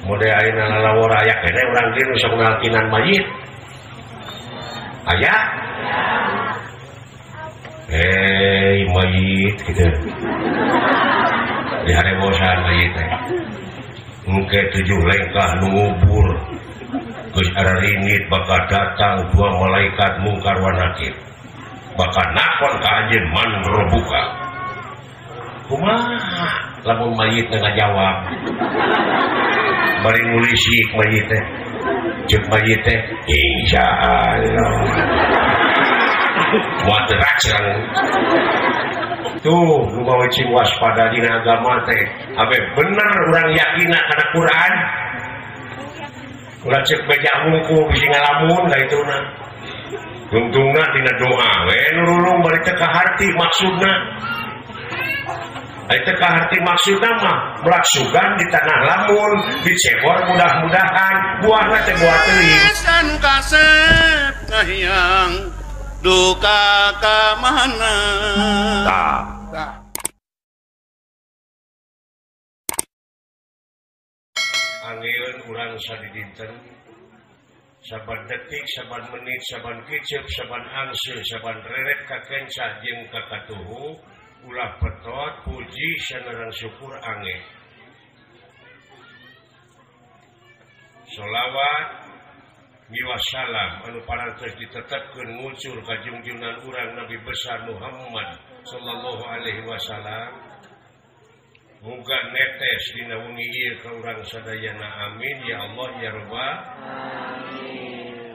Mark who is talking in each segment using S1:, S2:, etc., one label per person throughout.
S1: Mode ayeuna lalawora aya keneh urang dieu nu sok ngalkinan mayit. Aya? Eh, mayit gitu. Di harebosan mayit teh. Engke 7 lengkah nu ngubur. Geus araringit bakal datang 2 malaikat mungkar wa nakir. Bakal nakon ka anjeun man robuka. Kumaha lamun mayit teh ngajawab. Bari ngulisik mayit teh. Ceuk mayit teh insyaallah. Moal teu racang. Tuh, nu mawa cing waspada dina agama teh. Abe bener urang yakina kana Quran. Ulah ceuk beja hungkul bisi ngalamun ka ituna. Tungtungna dina doa we nurulung bari teu kaharti maksudna. Ari teu kaharti maksudna mah melaksugan di tanah lamun, dicebor mudah-mudahan buahna teh buah teuing.
S2: Anu kasep kahiyang duka ka mana.
S1: Tah. Angeun urang sadidinten saban detik, saban menit, saban kicep, saban angse, saban reret kakenca jeung kakatuhu ulah petot puji sanerang syukur ange. Sholawat miwa salam anu parantos ditetepkeun ngucur ka jungjungan urang Nabi besar Muhammad sallallahu alaihi wasallam. Muga netes dina wengi ieu ka urang sadayana, amin ya Allah ya rabbal alamin.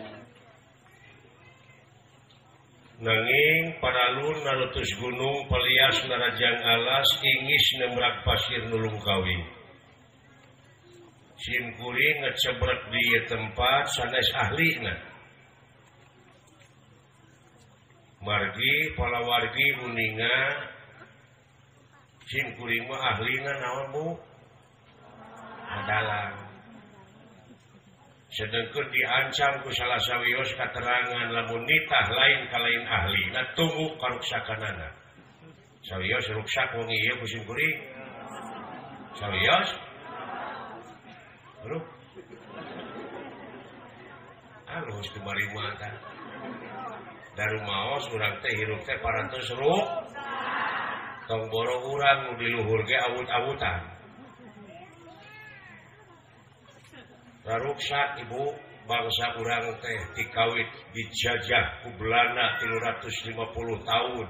S1: Nanging paralun narutus gunung pelias narajang alas ingis nemrak pasir nulung kawin. Sim kuring ngecebrek di ieu tempat sanes ahlina. Margi palawargi uninga sim kuring mah ahlina naon Bu? Adalah. Sedengkeun diancam ku salah sawios katerangan lamun nitah lain ka lain ahlina tunggu karuksakanana. Sawios ruksak wengi ieu ku sim kuring. Sawios Bro. Alus kemari mah tah. Darumaos urang teh hirup teh parantos ruk. Tong boro urang nu di luhur ge awut-awutan. Raruksak ibu bangsa urang teh dikawit dijajah ku Belanda 350 tahun.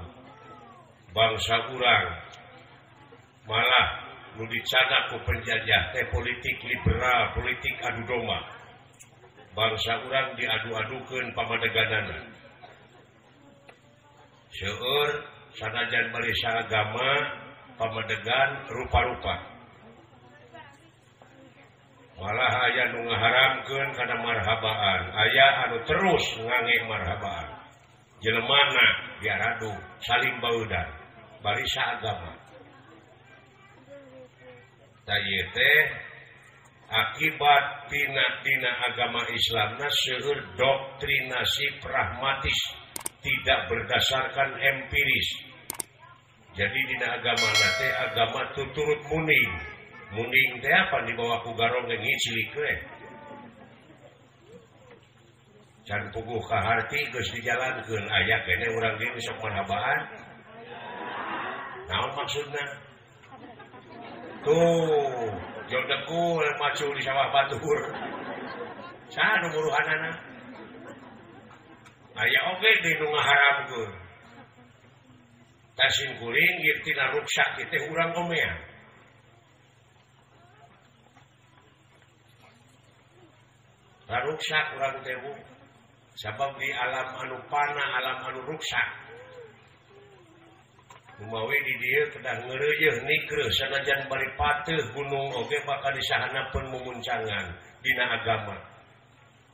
S1: Bangsa urang malah nu dicanak ku penjajah teh politik liberal, politik adu domba. Bangsa urang diadu-adukeun pamadeganana. Seueur sanajan bari saagama pamadegan rupa-rupa. Malah aya nu ngaharamkeun kana marhabaan, aya anu terus ngange marhabaan. Jelemana diaradu saling baudan bari saagama. Tah ieu teh akibat tina-tina agama Islamna seueur doktrinasi pragmatis, tidak berdasarkan empiris. Jadi dina agama teh agama tuturut muning. Muning teh apa dibawa ku garong ge ngiclik we. Can puguh ka harti geus dijalankeun aya keneh urang dieu sok marhabaan. Naon maksudna? Tuh, jodegul macu di sawah batur. Saha nu muruhanana? Aya oge di nu ngaharamkeun. Tasim kuring ieu tina ruksak ieu teh urang omean. Ruksak urang teh Bu. Sabab di alam anu pana, alam anu ruksak. Kumawi di dieu kedah ngeureuyeuh nikreuh sanajan bari pateuh gunung oge bakal disahanapeun mumuncangan dina agama.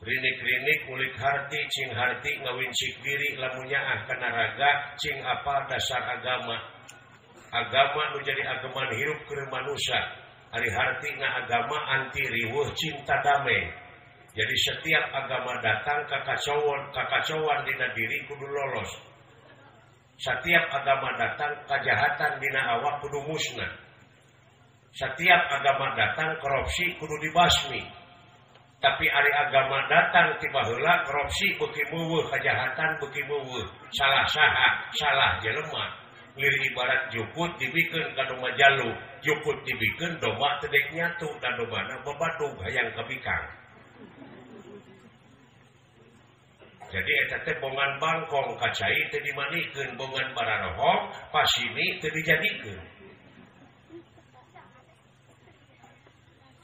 S1: Rinik-rinik ulik harti cing harti ngawincik diri lamun nyaah kana raga cing apal dasar agama. Agama nu jadi ageman hirup keur manusia. Ari harti na agama anti riweuh cinta damai. Jadi setiap agama datang kakacauan dina diri kudu lolos. Setiap agama datang kejahatan dina awak kudu musnah. Setiap agama datang korupsi kudu dibasmi. Tapi ari agama datang tiba heula korupsi beuki meuweuh, kejahatan beuki meuweuh. Salah saha, salah jelema. Lir ibarat jukut dibikeun ka domba jalu, jukut dibikeun domba teu dek nyatu da dombana babadug hayang kabikang. Jadi eta teh bongan bangkong ka cai teu dimanikeun, bongan bararohong pasini teu dijadikeun.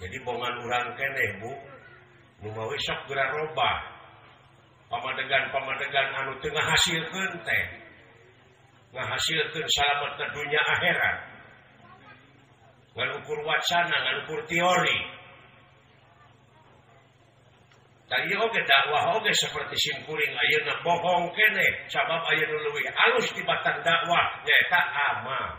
S1: Jadi bongan urang keneh Bu, nu mawi sok geura robah. Pamadegan-pamadegan anu teu ngahasilkeun teh. Ngahasilkeun salamet ke dunia akhirat. Ngan ukur wacana, ngan ukur teori. Tah ieu oge dakwah oge seperti simkuring ayeuna bohong keneh, sabab ayeuna leuwih alus tibatan dakwah nyaeta amal.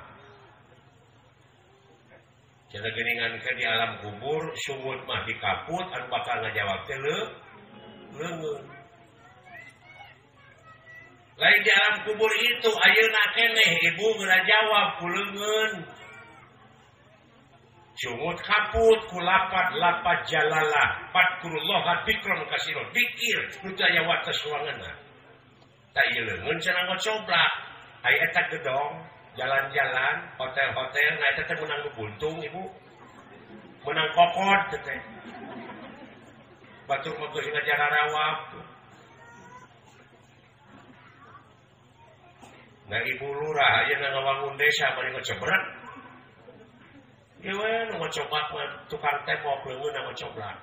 S1: Cenah geuningan ke di alam kubur sungut mah dikaput anu bakal ngajawab teh leungeun. Lain di alam kubur itu ayeuna keneh ibu geura jawab ku leungeun. Sungut kaput ku lapat-lapat jalalah fadkurullaha dzikran katsiran dzikir nu teu aya wates ruanganna. Tah ieu leungeun cenah ngocoblak. Aya eta gedong jalan-jalan, hotel-hotel, nah eta teh meunang nu buntung ibu. Meunang kokod teh. Batur mah geus ngajarawap. Nah ibu lurah ayeuna ngawangun desa bari ngecebrek. Ieu we nu ngocoblak mah tukang tembok leungeunna ngocoblak.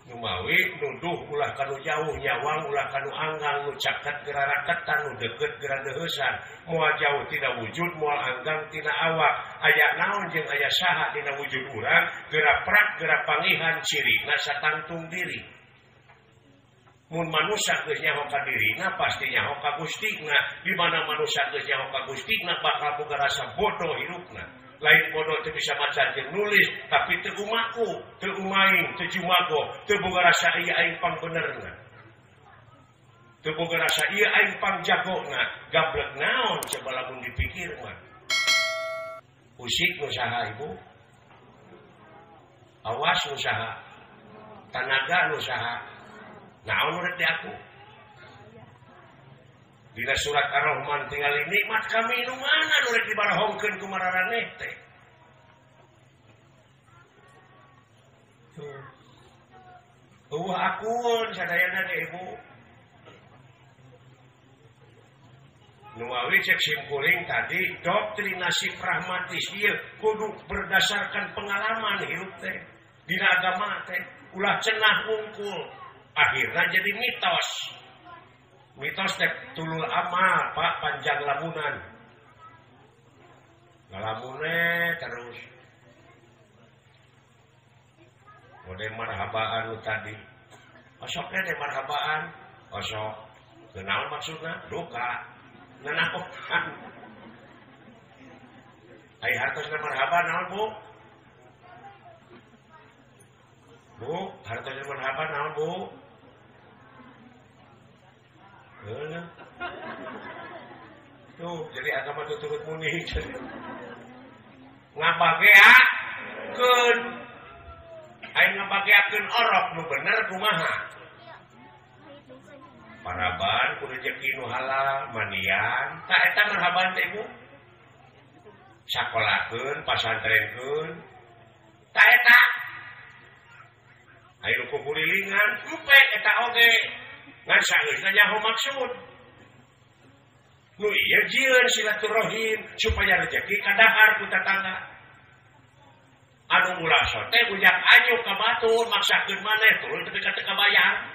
S1: Numawi nuduh ulah kanu jauh nyawang ulah kanu anggang nu caket geura raketan nu deukeut geura deuheusan moal jauh tina wujud moal anggang tina awak aya naon jeung aya saha dina wujud urang geura prak geura pangihan cirina satangtung diri. Mun manusia geus nyaho ka dirina pasti nyaho ka Gustina. Di mana manusia geus nyaho ka Gustina bakal boga rasa bodoh hirupna. Lain bodoh teu bisa maca jeung nulis tapi teu umaku, teu umaing, teu jumago, teu boga rasa ieu aing pangbenerna. Teu boga rasa ieu aing pangjagona, gablek naon coba lamun dipikir mah. Usik nu saha ibu? Awas nu saha? Tanaga nu saha? Naon rek di aku? Dina surat Ar-Rahman tingali nikmat kami nu mana nu rek dibarahongkeun ku mararaneh teh. Tuh. Eueuh akun sadayana ge ibu. Nuawi cek simkuring tadi doktrinasi pragmatis ieu kudu berdasarkan pengalaman hirup teh. Dina agama teh ulah cenah wungkul. Akhirnya jadi mitos. Mitos teh tulul amal, Pak, panjang lamunan. Ngalamune terus. Mode marhabaan nu tadi. Osok teh marhabaan, osok. Kunaon maksudna? Duka. Nanaonan. Ai hartosna marhaba naon, Bu? Bu, hartosna marhaba naon, Bu? Tuh, jadi agama itu turut muni. Ngabageakeun. Aing ngabageakeun orok nu bener kumaha? Paraban ku rezeki nu halal, mandian. Tah eta marhaban teh ibu. Sakolakeun, pasantrenkeun. Tah eta. Ayo kukulilingan, empe eta oge. Ngan sageusna nyaho maksud. Nu ieu jieun silaturahim supaya rezeki kadahar ku tatangga. Anu ulah sote ujak anyuk ka batur maksakeun maneh tuluy teu ka teu kabayar.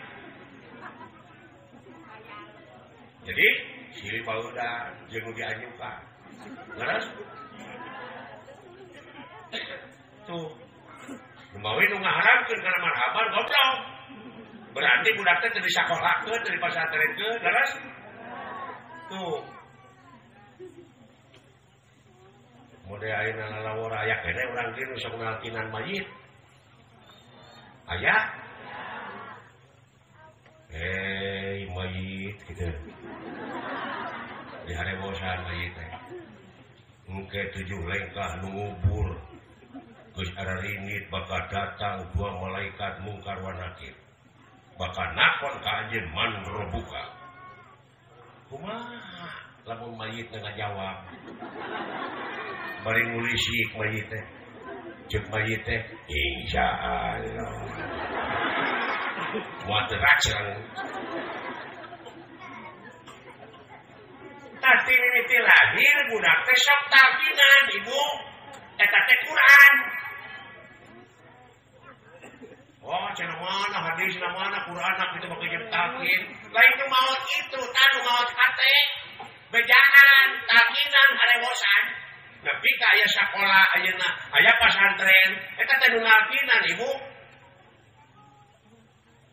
S1: Jadi silih baeudan jeung nu dianyukan. Leres? Tuh. Mawi nu ngaharamkeun kana marhaban goblok. Berarti budak teh teu disakolakeun, teu dipasantrenkeun, leres? Tuh. Mode ayeuna lalawora aya keneh urang dieu nu sok ngalkinan mayit. Aya? Hei mayit gitu. Diharebosan mayit teh. Engke 7 lengkah nu ngubur. Geus araringit bakal datang 2 malaikat mungkar wa nakir. Bakal nakon ka anjeun man robuka. Kumaha lamun mayit ngajawab. Bari ngulisik mayit teh. Ceuk mayit teh insyaallah. Moal teu racang. Tadi mimiti lahir budak teh sok talkinan ibu. Eta teh Quran. Oh, cenah mana hadisna mana Quran kitu make jeung talkin. Lain nu maot itu, tah nu maot hate. Bejaan, talkinan, harewosan. Nepi ka aya sakola ayeuna, aya pasantren, eta teh nu nalkinan ibu.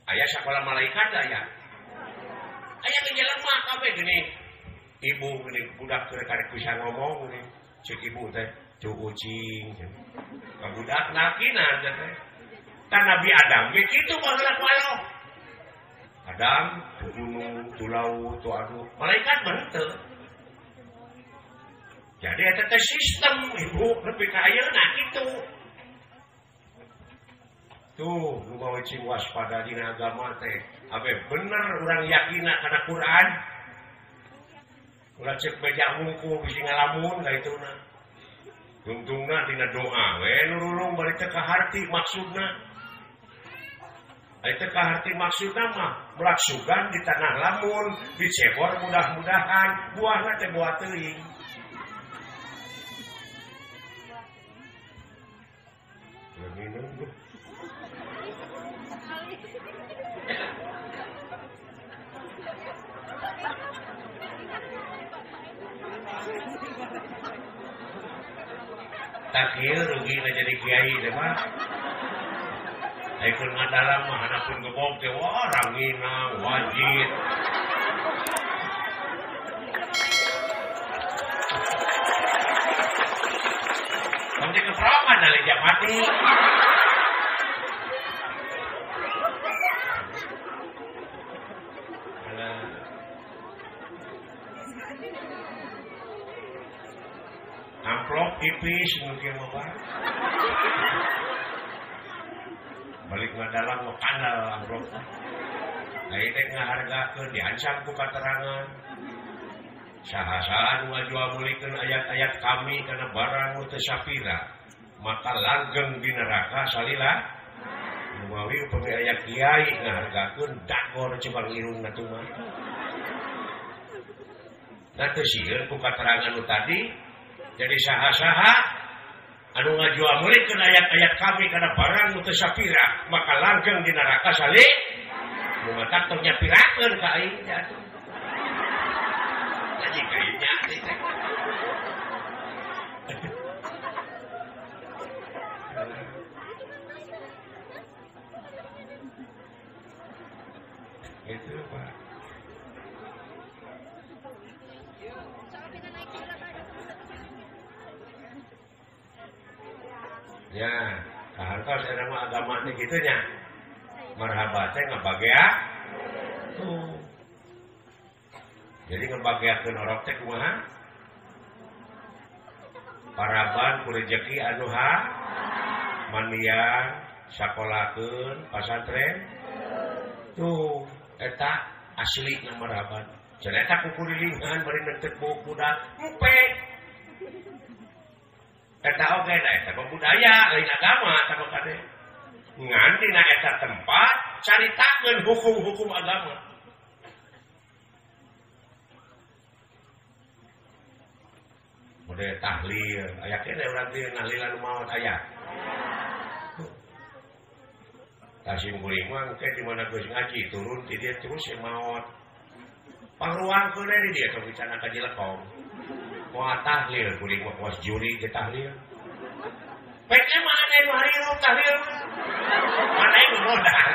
S1: Aya sakola malaikat aya. Aya ge jelema kabeh geuning. Ibu geuning budak keur karek bisa ngomong geuning. Ceuk ibu teh cu ucing. Ka budak nalkinan teh. Tan Nabi Adam ge kitu baheula ku Allah. Adam tu gunung, tu laut, tu anu, malaikat mah henteu. Jadi eta teh sistem ibu nepi ka ayeuna kitu. Tuh, nu mawa cing waspada dina agama teh. Abe bener urang yakina kana Quran. Ulah ceuk beja wungkul bisi ngalamun ka ituna. Tungtungna dina doa we nurulung bari teu kaharti maksudna. Ari teu kaharti maksudna mah melaksugan di tanah lamun, dicebor mudah-mudahan buahna teh buah teuing. Minum tuh. Tak ieu rugi na jadi kiai teh mah. Aikun ngadalam mah hanapun gebog teh wah ranginang wajib. Tong dikeprokan da lejak mati. Amplop tipis mungkin mah. Balik ngadalam mah kandal amplop. Lain teh ngahargakeun diancam ku katerangan. Saha-saha nu ngajual meulikeun ayat-ayat kami kana barang nu teu sapira, maka langgeng di neraka salila. Numawi upami aya kiai ngahargakeun dagor cebang irungna tuh mah. Nah teu sieun ku katerangan nu tadi. Jadi saha-saha anu ngajual meulikeun ayat-ayat kami kana barang nu teu sapira, maka langgeng di neraka sali. Nu matak tong nyapirakeun ka aing teh atuh. Jadi kayaknya teh. Itu Pak. Ya, kahartos eta mah agama teh kitu nya. Marhaba teh ngabagea. Tuh. Jadi ngebageakeun orok teh kumaha? Paraban ku rejeki anu ha mandian, sakolakeun, pasantren. Tuh, eta asli na marhaban. Cenah eta kukurilingan bari neuteuk budak empe. Eta oge da eta budaya lain agama eta mah kade. Ngan dina eta tempat caritakeun hukum-hukum agama. Model tahlil, aya keneh urang teh ngahlilan nu maot aya. Tasim kuring mah engke di mana geus ngaji turun ti dieu terus e maot. Pangruangkeun we di dieu tong bicana ka Jelekong. Moal tahlil kuring mah kawas juri ge tahlil. Pek mah ane nu harirup tahlil. Mana nu modal.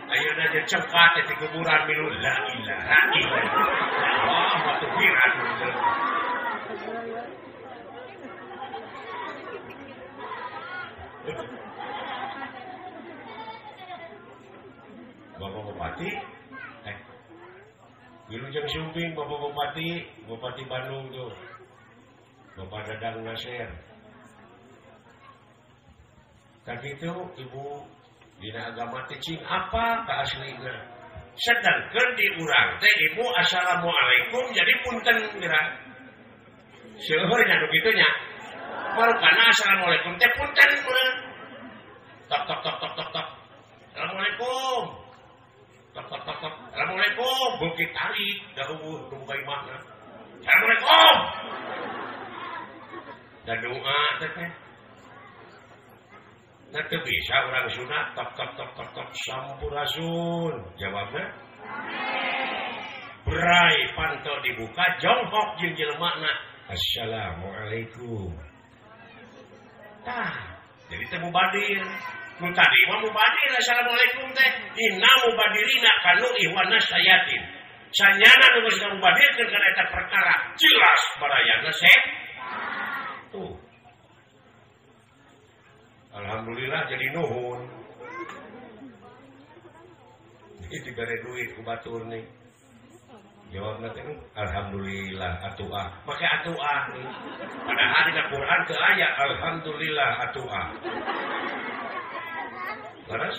S1: Ayeuna jeung cengkat di kuburan milu la ilaha illallah. Wah, batu piran. Bapak Bupati Wilujeng Sumping Bapak Bupati, Bupati Bandung tuh. Bapak Dadang Nasir. Tapi itu ibu dina agama teh cing apa keaslina. Sedangkan di urang teh ibu assalamualaikum jadi punten geura. Seueur nya nu kitu nya. Marukana assalamualaikum teh punten urang. Tok tok tok tok tok tok. Assalamualaikum. Tok tok tok tok. Assalamualaikum. Bukit tarik dahulu nu buka imahna. Assalamualaikum. Da doa teh teh. Nah, teu bisa urang sunat tok tok tok tok tok sampurasun. Jawabna berai panto dibuka jonghok jeung jelemana. Assalamualaikum. Tah, jadi teh mubadir. Nu tadi mah mubadir assalamualaikum teh inna mubadirina kanu ihwana sayatin. Sanyana nu geus mubadirkeun kana eta perkara jelas barayana seh. Tuh. Alhamdulillah jadi nuhun. Ini diberi duit ku batur nih. Jawabna teh alhamdulillah atuah. Make atuah nih. Padahal dina Quran teu aya alhamdulillah atuah. Leres?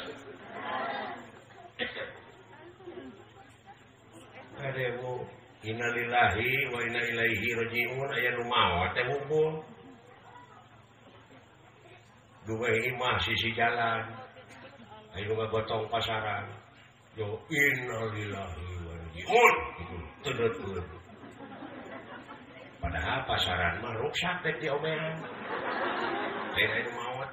S1: Aduh, innalillahi wa inna ilaihi rajiun aya nu maot teh hungkul. Dua imah sisi jalan, ayo ngagotong pasaran. Yo innalillahi wa inna ilaihi rajiun gitu tedeutkeun. Padahal pasaran mah ruksak teh diomean. Lain aya nu maot.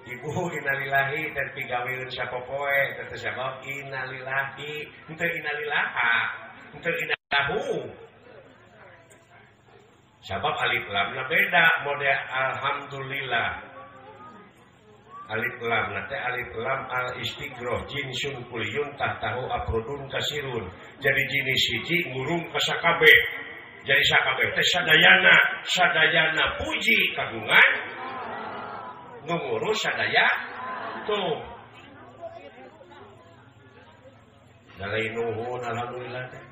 S1: Ibu innalillahi teh pigaweun sapopoe teh sabab innalillahi henteu innalillaha henteu innahu. Sabab alif lamna beda mode alhamdulillah. Alif lam na teh alif lam al istighroh jinsun kuliyun tahtahu aprudun kasirun. Jadi jenis hiji ngurung ka sakabeh. Jadi sakabeh teh sadayana, sadayana puji kagungan nu ngurus sadaya tuh. Da lain nuhun alhamdulillah teh.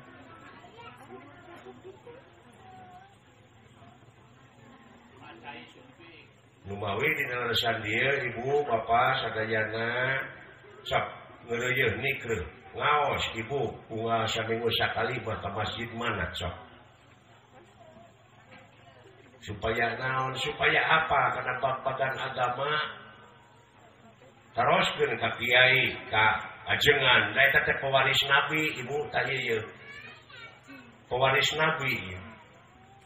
S1: Numawi dina leresan dieu ibu bapa sadayana sok ngeureuyeun nikreuh ngaos ibu unggal saminggu sakali mah ka masjid mana sok supaya naon supaya apa kana bab-bagan agama taroskeun ka kiai ka ajengan da eta teh pewaris nabi ibu tah ieu pewaris nabi ieu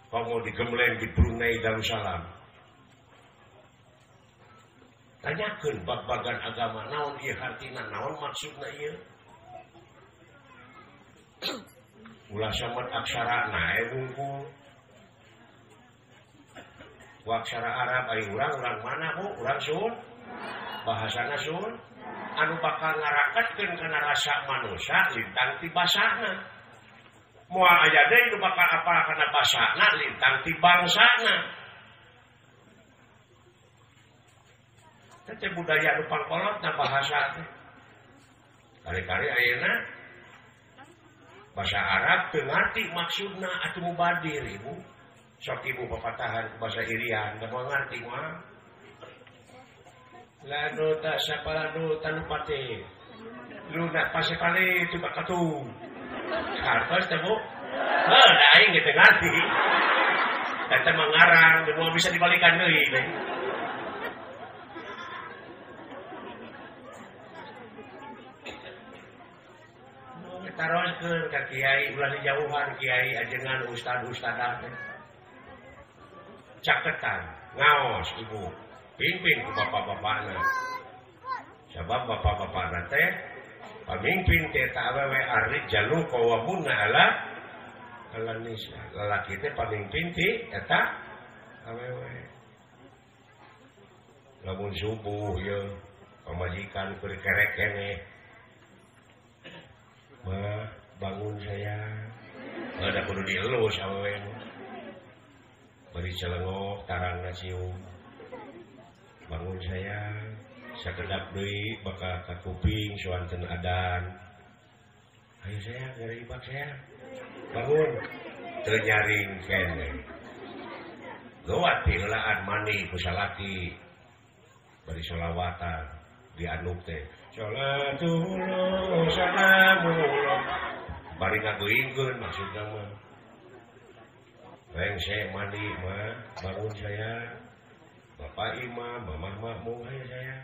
S1: komo digembleng di Brunei Darussalam. Tanyakeun bab-bagan agama naon ieu hartina naon maksudna ieu. Ulah samet aksara nae bungkul. Ku aksara Arab ari urang mana Bu? Urang Sun. Bahasana Sun. Anu bakal ngaraketkeun kana rasa manusia lintang ti basana. Moal aya deui nu bakal apal kana basana lintang ti bangsana. Teh budaya nu pangkolotna bahasa teh. Kali-kali ayeuna bahasa Arab teu ngarti maksudna atuh mubadir ibu. Sok ibu papatahan ku bahasa Irian teu moal ngarti mah. Lado ta sapalado tanupate. Luna pasepale tu bakatu. Hartos teh Bu. Heuh da aing ge teu ngarti. Eta mah ngarang teu moal bisa dibalikan deui teh. Taroskeun ka kiai ulah dijauhan kiai ajengan ustad ustadah teh. Caketan ngaos ibu pimpin ku bapak-bapakna. Sabab bapak-bapakna teh pamimpin teh ta awewe ar-rijalu qawwamuna ala ala nisa. Lalaki teh pamimpin ti eta awewe. Lamun subuh ye pamajikan keur kerek keneh. Ma, bangun sayang. Ada kudu dielus awewe. Bari celengok tarangna cium. Bangun sayang sakedap deui bakal ka kuping suanten adan. Ayo sayang gara ibak sayang. Bangun teu nyaring keneh. Gawat piheulaan mandi ku salaki. Bari sholawatan dianuk teh. Sholatullah salamullah. Bari ngageuingkeun maksudna mah. Rengse mandi mah bangun saya. Bapak imam, mamah makmum ayo saya.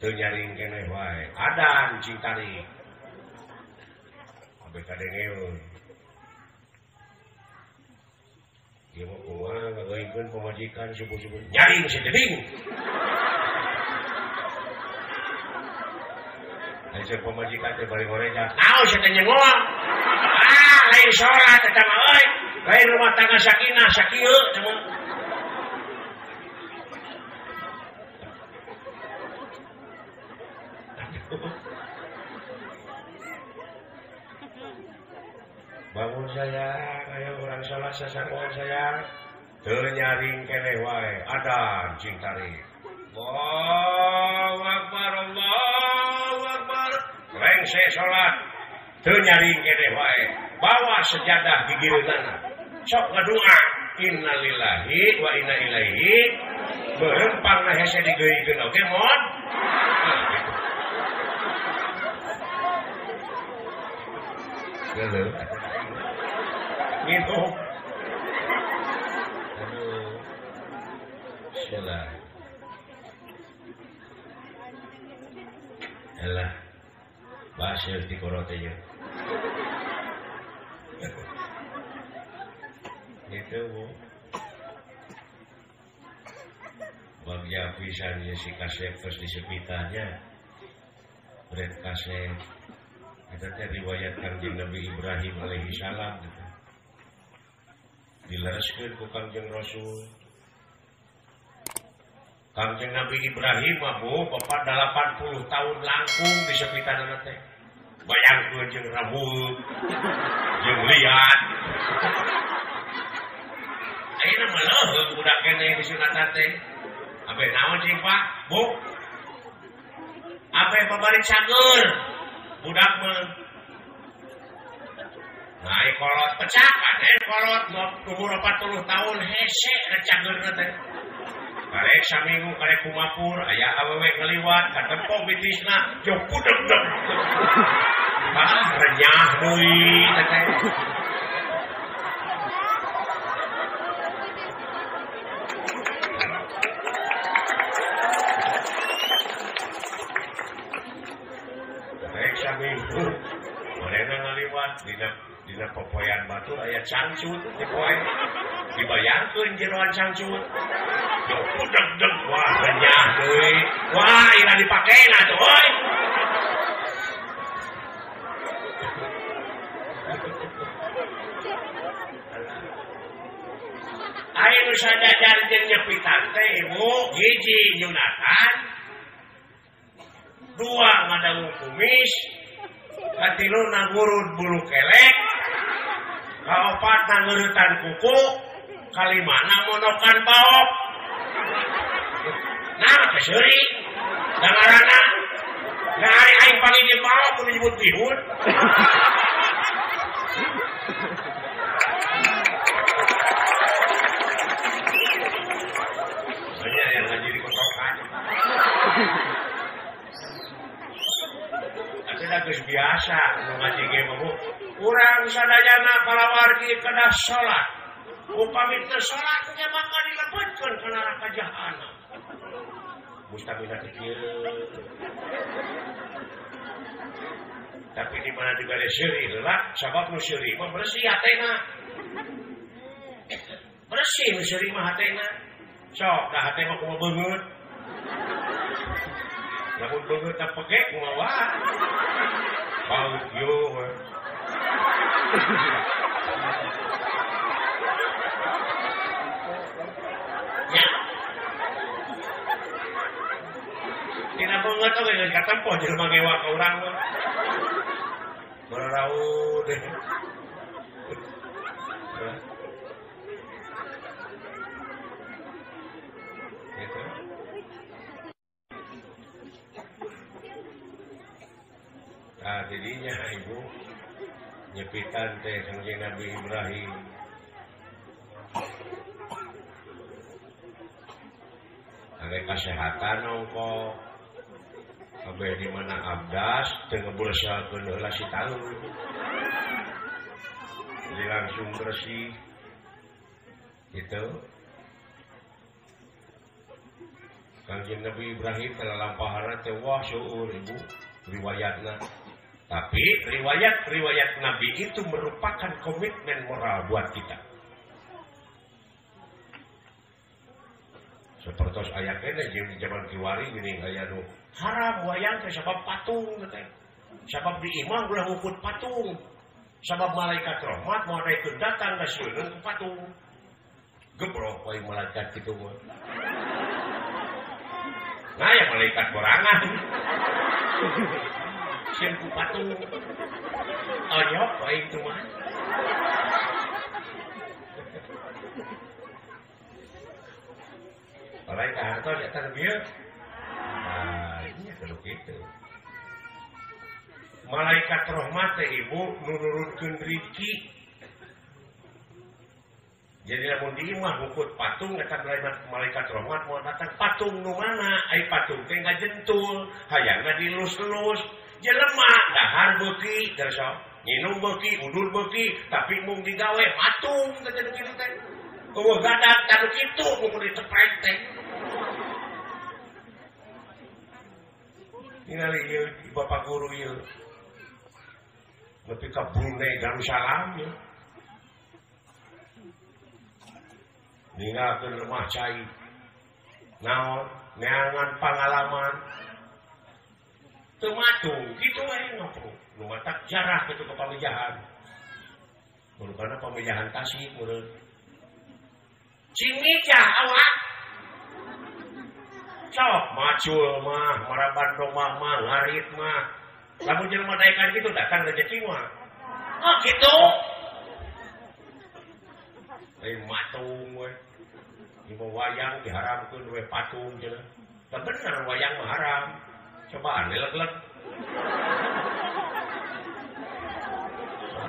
S1: Teu nyaring keneh wae. Adan cing tarik. Abeh kadengeun. Ieu mah kumaha ngageuingkeun pamajikan subuh-subuh nyaring si jeding. Lain pamajikan teh bari gorengan. Naon sia teh nyengoang? Ah, lain salat eta mah euy. Lain rumah tangga sakinah sakieu cenah. Bangun sayang, ayo urang salat sasarengan sayang. Teu nyaring keneh wae, adan cing tarik. Allahu akbar, Allahu akbar. Rengse salat, teu nyaring keneh wae. Bawa sejadah gigireunana. Sok ngadua, innalillahi wa inna ilaihi. Berempang na hese digeuikeun oge mon. Geuleuh. Minum. Aduh. Salah. Alah. Basir di korote nya. Itu bu. Bagja pisan si kasep terus disepitannya. Bret kasep. Eta teh riwayat Kangjeng Nabi Ibrahim alaihi salam gitu. Dilereskeun ku Kangjeng Rasul. Kangjeng Nabi Ibrahim mah bu, bapak 80 tahun langkung di sepitanana teh. Bayangkeun jeung rambut, jeung liat. Ayeuna mah leuheung budak keneh disunatan teh. Abe naon cing Pak? Bu. Abe babari cager. Budak mah. Nah, kolot pecakan, kolot umur 40 tahun hese cagerna teh. Karek saminggu karek kumapur aya awewe ngeliwat katempo bitisna jeung pudeg-deg. Ah, renyah deui teh. Karek saminggu marena ngaliwat dina popoyan batur aya cangcut di poe. Dibayangkeun jeroan cangcut. Deg-deg wah renyah deui. Wah, ira dipakena tuh euy. Ayo nu sadajar jeung nyepitan teh ibu hiji nyunatan. Dua ngadangu kumis, katilu ngurud bulu kelek, kaopat ngeuretan kuku, kalimana monokan baok. Nah, keseuri. Da ngaranna. Da ari aing panggil jeung baok kudu nyebut bihun. Banyak yang ngaji di kosokan. Tapi dah geus biasa nu ngaji ge mah bu. Urang sadayana palawargi kedah salat. Upami teu salat nya bakal dilebetkeun kana neraka jahanam. Mustamina teh kieu. Tapi di mana dibere seuri heula, sabab nu seuri mah bersih hatena. Bersih nu seuri mah hatena. Sok da hate mah kumaha beungeut. Lamun beungeut teh pege kumaha wae. Bau kieu we. Ya. Tina beungeut oge geus katempo jelema ngewa ka urang mah. Bararaud. Gitu. Nah jadinya ibu nyepitan teh Kangjeng Nabi Ibrahim. Ada kesehatan ongko kabeh di mana abdas teu ngebersihakeun heula si talun. Jadi langsung bersih gitu. Kangjeng Nabi Ibrahim telah lampahan teh wah seueur ibu riwayatna. Tapi riwayat-riwayat Nabi itu merupakan komitmen moral buat kita. Seperti aya keneh jeung di zaman kiwari geuning aya nu haram wayang teh sabab patung teh. Sabab di imah ulah ngukut patung. Sabab malaikat rahmat moal daekeun datang ka sieun ku patung. Gebrok wae malaikat kitu mah. Nah ya malaikat borangan. Sieun ku patung. Onyok wae itu mah. Malaikat hartos eta nu bieu. Nah, ini kudu kitu. Malaikat rahmat teh ibu nu nurunkeun rezeki. Jadi lamun di imah ngukut patung eta malaikat rahmat moal datang patung nu mana? Ai patung teh ngajentul, hayangna dilus-elus. Jelema dahar beuki geus nginum beuki, udur beuki, tapi mung digawe patung teh nu kitu teh. Eueuh gadak tanu kitu mung diteprek teh. Ningali ieu bapak guru ieu. Nepi ka Brunei Darussalam ieu. Ninggalkeun lemah cai. Naon neangan pangalaman. Teu matung kitu we ngopo. Nu matak jarah kitu ka pamijahan. Murukana pamijahan Tasik meureun. Cing mijah awak. Sok macul mah, maraban domah mah, ngarit mah. Lamun jelema daekan kitu datang rezeki mah. Oh kitu. Lain matung we. Ieu wayang diharamkeun we patung cenah. Tah bener wayang mah haram. Cobaan leg-leg.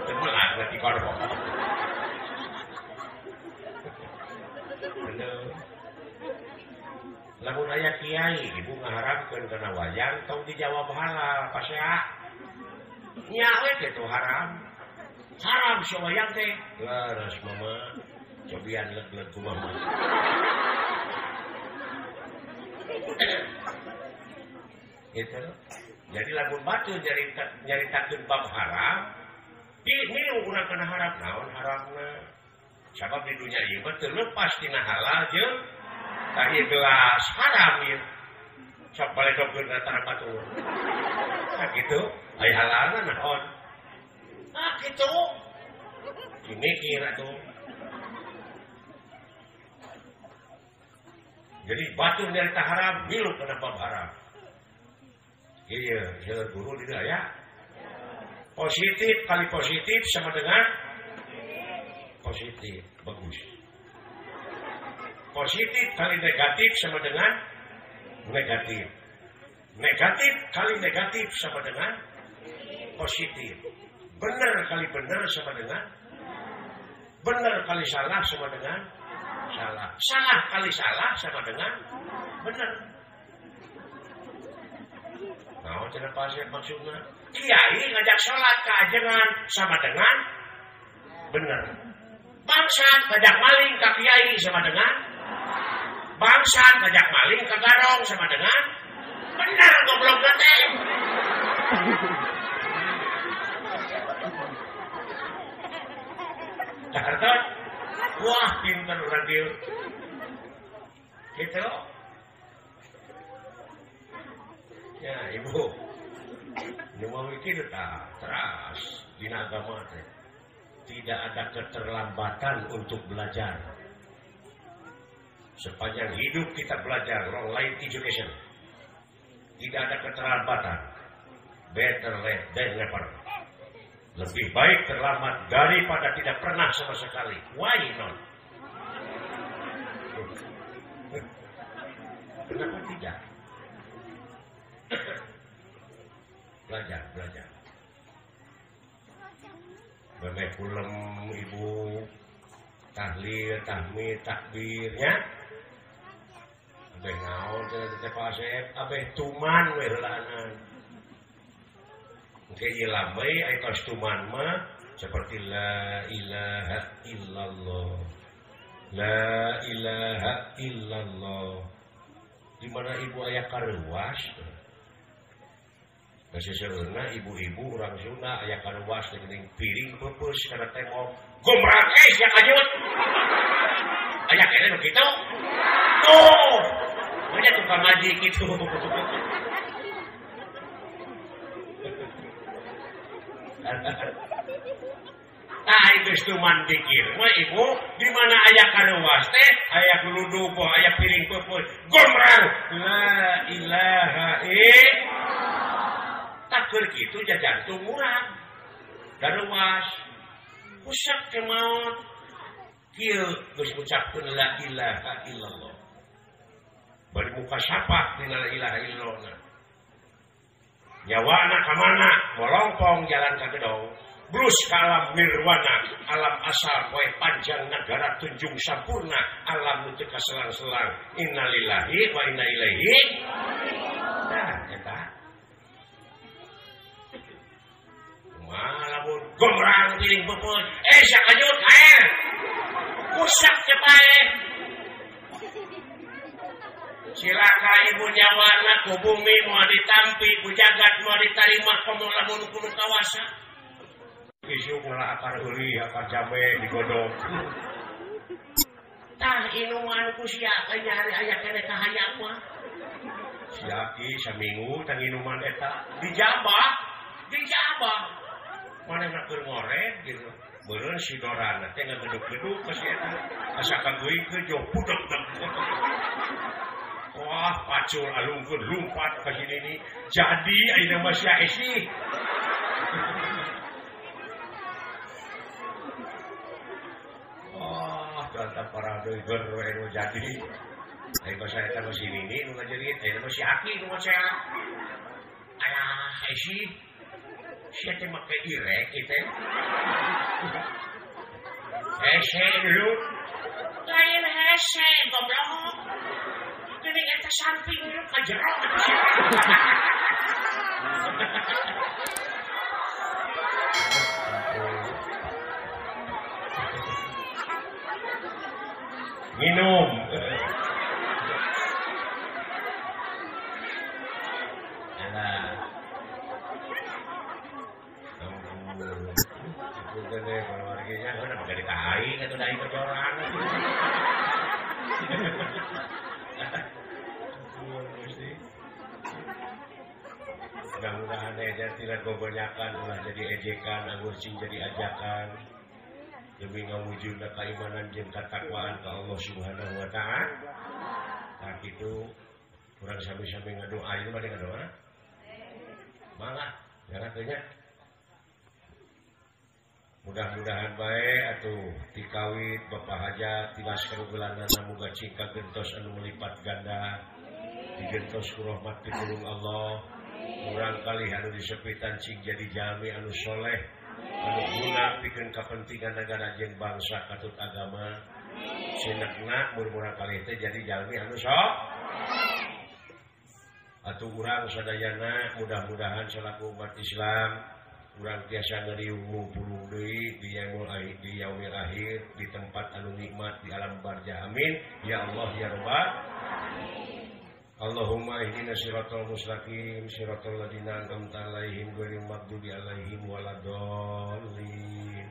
S1: Teu melag berarti korbo. Bener. Lamun aya kiai ibu ngaharamkeun kana wayang tong dijawab halal pasea. Nya we kitu haram. Haram si wayang teh. Leres mama. Cobian leg-leg kumaha. Gitu. Jadi lamun batu nyaritakeun bab haram, milu urang kana haram naon haramna. Sabab di dunia ieu mah teu lepas tina halal jeung tah ieu gelas haram ieu. Sok baledogkeun ka tanah batur. Nah kitu, ai halalna naon? Ah kitu. Dimikir atuh. Jadi batur nyarita haram, milu kana bab haram. Iya, seueur guru di dieu aya. Positif kali positif sama dengan positif, bagus. Positif kali negatif sama dengan negatif. Negatif kali negatif sama dengan positif. Benar kali benar sama dengan benar kali salah sama dengan salah. Salah kali salah sama dengan benar. Nah, cenah pasir maksudna. Kiai ngajak salat ka ajengan sama dengan benar. Bangsat ngajak maling ka kiai sama dengan bangsat ngajak maling ka garong sama dengan benar goblok teh. Jakarta, wah pinter urang dieu. Gitu. Ya, ibu. Nu mau mikir tah teras dina agama teh. Tidak ada keterlambatan untuk belajar. Sepanjang hidup kita belajar, long life education. Tidak ada keterlambatan. Better late than never. Lebih baik terlambat daripada tidak pernah sama sekali. Why not? Kenapa tidak? Belajar, belajar. Memeh kulem ibu tahlil, tahmid, takbirnya. Abeh naon teh Pak Asep, abeh tuman we heulaanan. Engke ieu lambey aya tos tuman mah seperti la ilaha illallah. La ilaha illallah. Di mana ibu aya kareuwas? Seseueurna ibu-ibu urang Sunda aya kareuwas geuning piring peupeus kana tembok. Gombrang sia kajut. Aya keneh nu kitu. Tuh. Banyak tukang ngaji kitu. Tah geus tuman dikir mah ibu di mana aya kareuwas teh aya geluduk aya piring peupeus gombrang la ilaha illallah. Takeur kitu jajantung urang kareuwas pusat ke maot kieu geus ngucapkeun la ilaha illallah bari muka sapa dina la ilaha illallah nyawana ka mana molongkong jalan ka gedong brus ka alam nirwana alam asal poe panjang nagara tunjung sampurna alam nu teu kaselang-selang innalillahi wa inna ilaihi nah eta kumaha lamun gombrang piring peupeus sia kajut aer kusak teh pae silaka ibu nyawana ku bumi moal ditampi ku jagat moal ditarima komo lamun kudu kawasa isuk ngala akar euli akar jambe digodog tah inuman ku sia nyari aya keneh ka hayang mah sia ki saminggu tah inuman eta dijabah dijabah manehna keur ngoret gitu beureun si dorana teh ngagedug-gedug ka si eta asa kaguingkeun jauh pudeg. Wah, pacul alungkeun lumpat ka si nini. Jadi ayeuna mah sia esi. Wah, datang para deui ger we nu jadi. Ayeuna mah saya eta mah si nini nu ngajerit, ayeuna mah si Aki nu ngacea. Alah, esi. Sia teh make irek ieu teh. Hese dulu. Lain hese goblok. Geuning eta samping lu ka jero atuh sia. Minum. Alah. Ampun deh kalau warganya udah pakai dikain atau dari kocoran. Mudah-mudahan eja tidak gogonyakan ulah jadi ejekan anggur cing jadi ajakan demi ngawujudna keimanan jeung katakwaan ka Allah Subhanahu wa taala. Tah kitu urang sami-sami ngadoa ieu mah ngadoa. Mangga jangan teu nya. Mudah-mudahan bae atuh tikawit Bapak Hajat tilas karugulanana muga cing kagentos anu melipat ganda digentos ku rahmat pitulung Allah. Urang kali anu disepitan cing jadi jalmi anu soleh anu guna pikeun kapentingan negara jeung bangsa katut agama sinekna murmurang kali teh jadi jalmi anu sok atuh urang sadayana mudah-mudahan salaku umat Islam urang tiasa ngariung ngumpulung deui di yaumul akhir di yaumil akhir di tempat anu nikmat di alam barzah amin ya Allah ya Rabbal Allahumma ihdina siratal mustaqim siratal ladzina an'amta 'alaihim ghairil maghdubi 'alaihim waladdallin.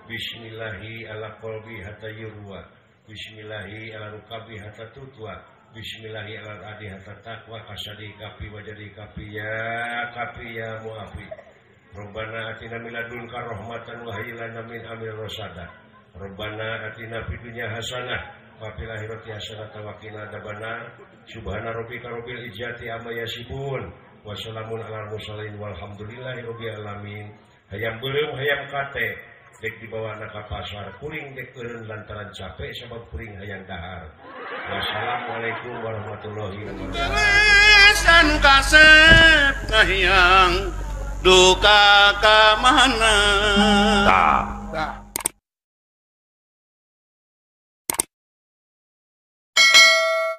S1: Bismillahi ala qalbi hatta yurwa. Bismillahi ala rukabi hatta tutwa. Bismillahi ala adi hatta taqwa kasadi kapi wajadi kapi ya kapi ya muafi. Rabbana atina min ladunka rahmatan wa hayyi lana min amrina rasyada. Rabbana atina fid dunya hasanah wa fil akhirati hasanah wa qina adzabannar. Subhana rabbika rabbil izzati amma yasifun wa salamun alal mursalin walhamdulillahi rabbil alamin. Hayam beureum hayam kate dek dibawa na ka pasar kuring dek eureun lantaran capek sabab kuring hayang dahar. Wassalamualaikum warahmatullahi wabarakatuh.
S2: Kasep kahiyang Duka ka mana.
S1: Tah.